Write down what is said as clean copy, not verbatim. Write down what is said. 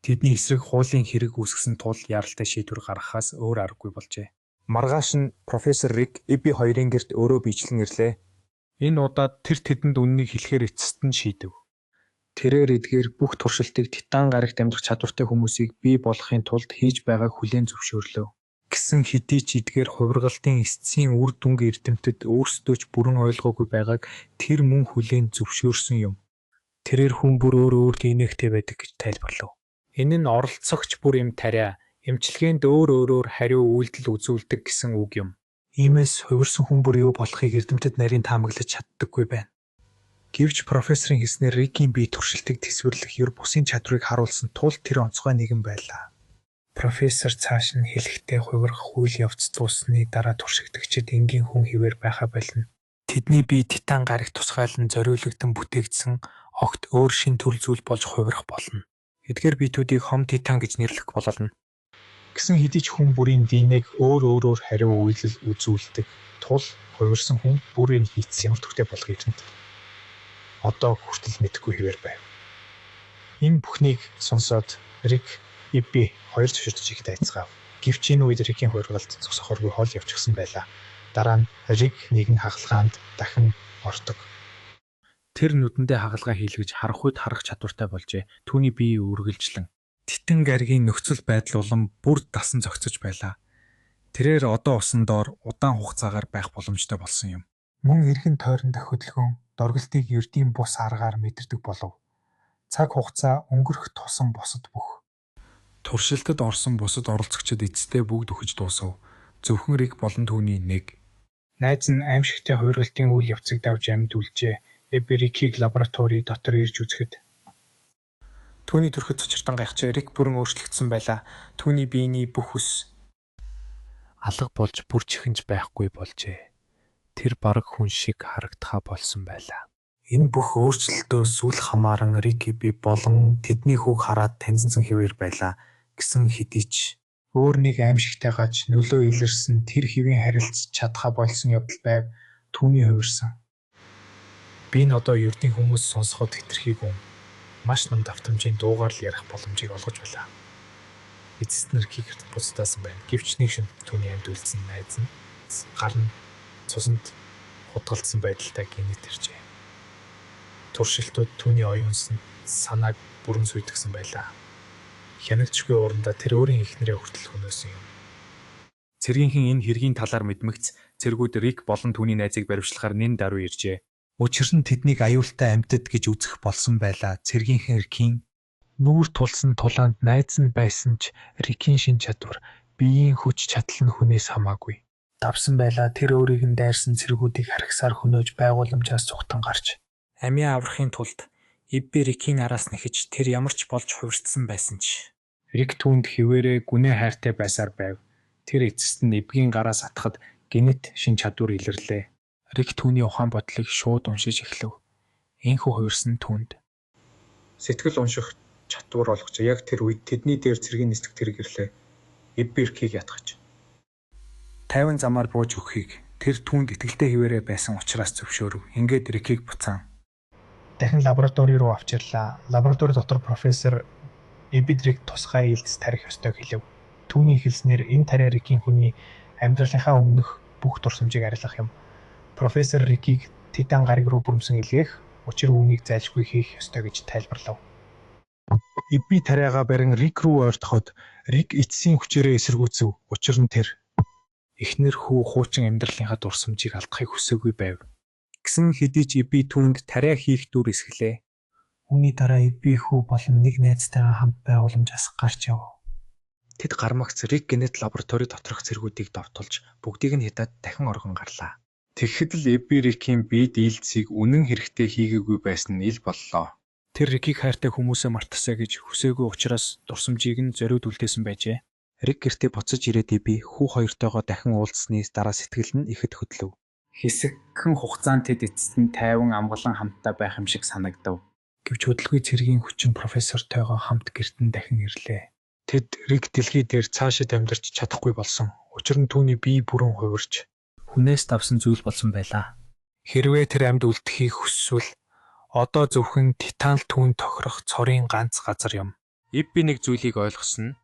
Тэдний эсрэг хуулийн хэрэг үүсгэсэн тул яаралтай шийдвэр гаргахаас өөр аргагүй болжээ. Маргааш нь профессор Рик Эбби хоёрын гэрт өөрөө биечлэн ирлээ. Энэ удаад тэр тэдэнд үнэнийг хэлэхээр эцэст нь шийдэв. Тэрээр эдгээр бүх туршилтыг Титан гарагт амьдрах чадвартай хүмүүсийг бий болгохын тулд хийж байгааг хүлээн зөвшөөрлөө. Гэсэн хэдий ч эдгээр хувиргалтын эцсийн үр дүнг эрдэмтэд өөрсдөө ч бүрэн ойлгоогүй байгааг тэр мөн хүлээн зөвшөөрсөн юм. Тэрээр хүн бүр өөр өөр ДНХ-тэй байдаг гэж тайлбарлав. Энэ нь оролцогч бүр эм тариа, эмчилгээнд өөр өөрөөр хариу үйлдэл үзүүлдэг гэсэн үг юм. Иймээс хувирсан хүн бүр юу болохыг эрдэмтэд нарийн таамаглаж чаддаггүй байна. Гэвч профессорын хэлснээр Рикийн бие туршилтыг тэсвэрлэх ер бусын чадварыг харуулсан тул тэр онцгой нэгэн байлаа. Профессор цааш нь хэлэхдээ хувирах үйл явц дууссаны дараа туршигдагчид энгийн хүн хэвээр байхаа болно. Тэдний бие Титан гарагт тусгайлан зориулагдан бүтээгдсэн огт өөр шинэ төрөл зүйл болж хувирах болно. Эдгээр биетүүдийг хом Титан гэж нэрлэх болно. Гэсэн хэдий ч хүн бүрийн ДНХ-г өөр өөрөөр хариу үйлдэл үзүүлдэг тул хувирсан хүн бүр энэ хийц ямар төрхтэй болохыг эрдэмтэд одоо хүртэл мэдэхгүй хэвээр байв. Энэ бүхнийг сонсоод Рик, Эбби хоёр зөвшөөрч их дайцгаав. Гэвч энэ үед Рикийн хувиргалт зогсохооргүй хол явчихсан байлаа. Дараа нь Рик нэгэн хагалгаанд дахин ордог. Тэр нүдэндээ хагалгаа хийлгэж харах үед харах чадвартай болжээ. Түүний бие үргэлжлэн Титан гаригийн нөхцөл байдал улам бүр дасан зохицож байлаа. Тэрээр одоо усан доор удаан хугацаагаар байх боломжтой болсон юм. Мөн эргэн тойрондох хөдөлгөөн доргилтыг ердийн бус аргаар мэдэрдэг болов. Цаг хугацаа өнгөрөх тусам бусад бүх туршилтад орсон бусад оролцогчид эцэстээ бүгд үхэж дуусав. Зөвхөн Рик болон түүний нэг найз нь аймшигтай хувиргалтын үйл явцыг давж амьд үлджээ. Эбби Рикийг лаборатори дотор ирж үзэхэд түүний төрөхөд цочирдан гайхжээ. Рик бүрэн өөрчлөгдсөн байлаа. Түүний биений бүх үс алга болж бүр чихэн ч байхгүй болжээ. Тэр бараг хүн шиг харагдахаа болсон байлаа. Энэ бүх өөрчлөлтөөс үл хамааран Рик Эбби болон тэдний хүүг хараад таньсан хэвээр байлаа гэсэн хэдий ч өөр нэг аймшигтай гаж нөлөө илэрсэн тэр хэвийн харилцаж чадахаа больсон явдал байв. Түүний хувирсан би нь одоо ердийн хүмүүс сонсоход хэтэрхий гүн маш том давтамжийн дуугаар л ярих боломжийг олгож байлаа. Эцэст нь Рикийг буцаасан байна. Гэвч нэг шөнө түүний амьд үлдсэн найз нь гар нь цусанд хутгалдсан байдалтай гэнэт иржээ. Туршилтууд түүний оюун санааг бүрэн сүйтгэсэн байлаа. Хяналтчгүй урандаа тэр өөрийн эхнэрээ хүртэл хөнөөсөн юм. Цэргийнхэн энэ хэргийн талаар мэдмэгц цэргүүд Рик болон түүний найзыг баривчлахаар нэн даруй иржээ. Учир нь тэднийг аюултай амьтад гэж үзэх болсон байлаа. Цэргийнхэн Рикийн нүүр тулсан тулаанд найз нь байсан ч Рикийн шинж чадвар, биеийн хүч чадал нь хүнээс хамаагүй. Давсан байлаа. Тэр өөрийг нь дайрсан цэргүүдийг харгисаар хөнөөж байгууламжаас зугтан гарч амиа аврахын тулд Эбби Рикийн араас нэхэж тэр ямар ч болж хувирцсан байсан ч Рик түүнд хэвээрээ гүнээ хайртай байсаар байв. Тэр эцэст нь Эббигийн гараас атахад гэнэт шинж чадвар илэрлээ. Рик түүний ухаан бодлыг шууд уншиж эхлэв. Ийнхүү хувирсан түүнд сэтгэл унших чадвар олгожээ. Яг тэр үед тэдний дээр цэргийн нислэг тэрэг ирлээ. Эбби Рикийг ятгах 50 замаар бууж өгөхийг тэр түүнд итгэлтэй хэвээрээ байсан учраас зөвшөөрөв. Ингээд Рикийг буцаан дахин лаборатори руу авчирлаа. Лаборатори дотор профессор Эбби Рикт тусгай ээлдэс тарих ёстой хэлэв. Түүний хэлснээр энэ тариа Рикийн хүний амьдралынхаа өмнөх бүх дурсамжийг арилгах юм. Профессор Рикийг Титан гариг руу бүрэмсэн илгээх, учир үүнийг зайлшгүй хийх ёстой гэж тайлбарлав. Эбби тариагаа барин Рик рүү ойртоход Рик эцсийн хүчээрээ эсэргүүцэв. Учир нь тэр эхнэр хүү хуучин амьдралынхаа дурсамжийг алдахыг хүсээгүй байв. Гэсэн хэдий ч Эбби түүнд тариа хийх дүр эсгэлээ. Үүний дараа Эбби хүү болон нэг найзтайгаа хамт байгууламжаас гарч явав. Тэд гармагц Рик гэнэт лаборатори доторх цэргүүдийг довтолж бүгдийг нь хятаад дахин оргон гарлаа. Тэгэхэд л Эбби Рикийн биед ээлдсийг үнэн хэрэгтээ хийгээгүй байсан нь ил боллоо. Тэр Рикийг хайртай хүмүүсээ мартасаа гэж хүсээгүй учраас дурсамжийг нь зориуд үлдээсэн байжээ. Рик гэртээ буцаж ирээд Эбби хүү хоёртойгоо дахин уулзсаны дараа сэтгэл нь ихэд хөдлөв. Хэсэгхэн хугацаанд тэд эцэст нь тайван амгалан хамтдаа байх юм шиг санагдав. Гэвч удалгүй цэргийн хүчин профессортойгоо хамт гэрт нь дахин ирлээ. Тэд Рик дэлхий дээр цаашид амьдарч чадахгүй болсон. Учир нь түүний бие бүрэн хувирч хүнээс давсан зүйл болсон байлаа. Хэрвээ тэр амьд үлдэхийг хүсвэл одоо зөвхөн Титан л түүнд тохирох цорын ганц газар юм. Эбби нэг зүйлийг ойлгосон нь.